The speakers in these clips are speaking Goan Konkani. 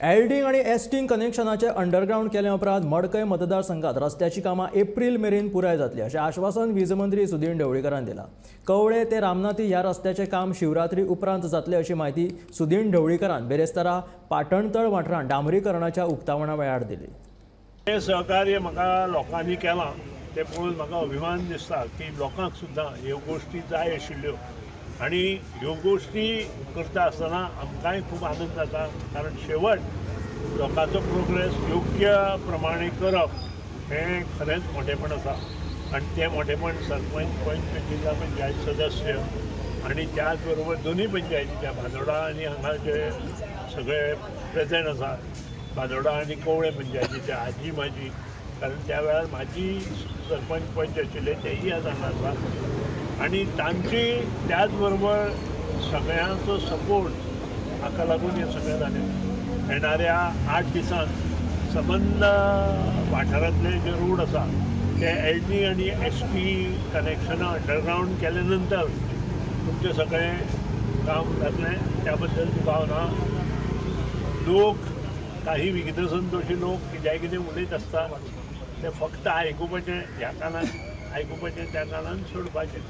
एल्डिंग आनी एस्टिंग कनेक्शनाचे अंडरग्रावंड केले उपरांत मडकय मतदारसंघात रस्त्याची कामां एप्रील मेरेन पुराय जातली अशें आश्वासन वीज मंत्री सुदीन ढवळीकारान दिलां. कवळे ते रामनाथी ह्या रस्त्याचें काम शिवरात्री उपरांत जातलें अशी म्हायती सुदीन ढवळीकारान बेरेस्तारा पाटणतळ वाठारांत डांबरीकरणाच्या उक्तावणा वेळार दिली. हें सहकार्य म्हाका लोकांनी केलां तें पळोवन म्हाका अभिमान दिसता की लोकांक सुद्दां ह्यो गोश्टी जाय आशिल्ल्यो आनी ह्यो गोश्टी करता आसतना आमकांय खूब आनंद जाता, कारण शेवट लोकांचो प्रोग्रेस योग्य प्रमाणे करप हें खरेंच मोठेपण आसा. आनी तें मोठेपण सरपंच, पंच, जिल्हा पंचायत सदस्य आनी त्याच बरोबर दोनूय पंचायतीच्या बांदोडा आनी हांगा जे सगळे प्रेजंट आसा, बांदोडा आनी कवळे पंचायतीचे आजी माजी, कारण त्या वेळार म्हाजी सरपंच पंच आशिल्ले तेय आज हांगा आसा आनी तांची त्याच बरोबर सगळ्यांचो सपोर्ट हाका लागून हें सगळें जालें. येणाऱ्या 8 दिसांत सबंद वाठारांतले जे रोड आसा ते एल टी आनी एस टी कनेक्शनां अंडरग्रावंड केले नंतर तुमचें सगळें काम जातलें, त्या बद्दल दुबाव ना. लोक काही विघ्नसंतोशी लोक कित्याय कितें उलयत आसता, ते फक्त आयकुपाचें, ह्या कानान आयकुपाचें, त्या कानान सोडपाचें.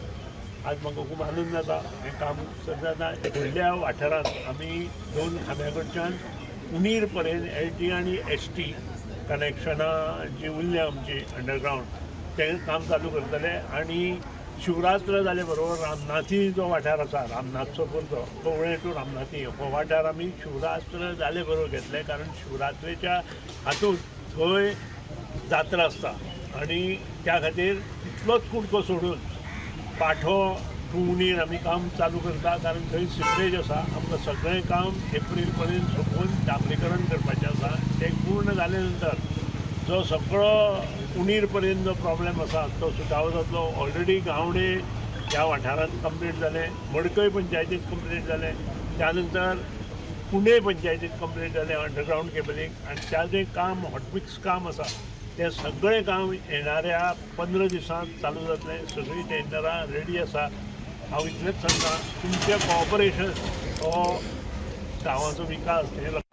आज म्हाका खूब आनंद जाता, हें काम सद्दां जाता. व्हडल्या वाठारांत आमी दोन खांब्या कडच्यान उणीर पर्यंत एल टी आनी एस टी कनेक्शनां जी उरल्या आमची अंडरग्रावंड, तें काम चालू करतले. आनी शिवरात्र जाले बरोबर रामनाथी जो वाठार आसा, रामनाथचो पुरतो, कवळें टू रामनाथी हो वाठार आमी शिवरात्र जाले बरोबर घेतले, कारण शिवरात्रेच्या हातूंत थंय जात्रा आसता आनी त्या खातीर तितलोच कुडको सोडून पाठो टू उणीर आमी काम चालू करता, कारण थंय सिवरेज आसा. आमकां सगळें काम एप्रील पर्यंत सोंपोवन डांबरीकरण करपाचें आसा. तें पूर्ण जाले नंतर जो सगळो उणीर पर्यंत जो प्रॉब्लेम आसा तो सुटावो जातलो. ऑलरेडी गावणे ह्या वाठारांत कंप्लीट जालें, मडकय पंचायतीत कंप्लीट जालें, त्या नंतर पुणे पंचायतीत कंप्लीट जालें अंडरग्रावंड केबलींग. आनी ताजें काम हॉटमिक्स काम आसा, तें सगळें काम येणाऱ्या 15 दिसांत चालू जातलें. सगळीं टेंडरां रेडी आसा. हांव इतलेंच सांगता, तुमचें कॉपरेशन हो गांवाचो विकास हें.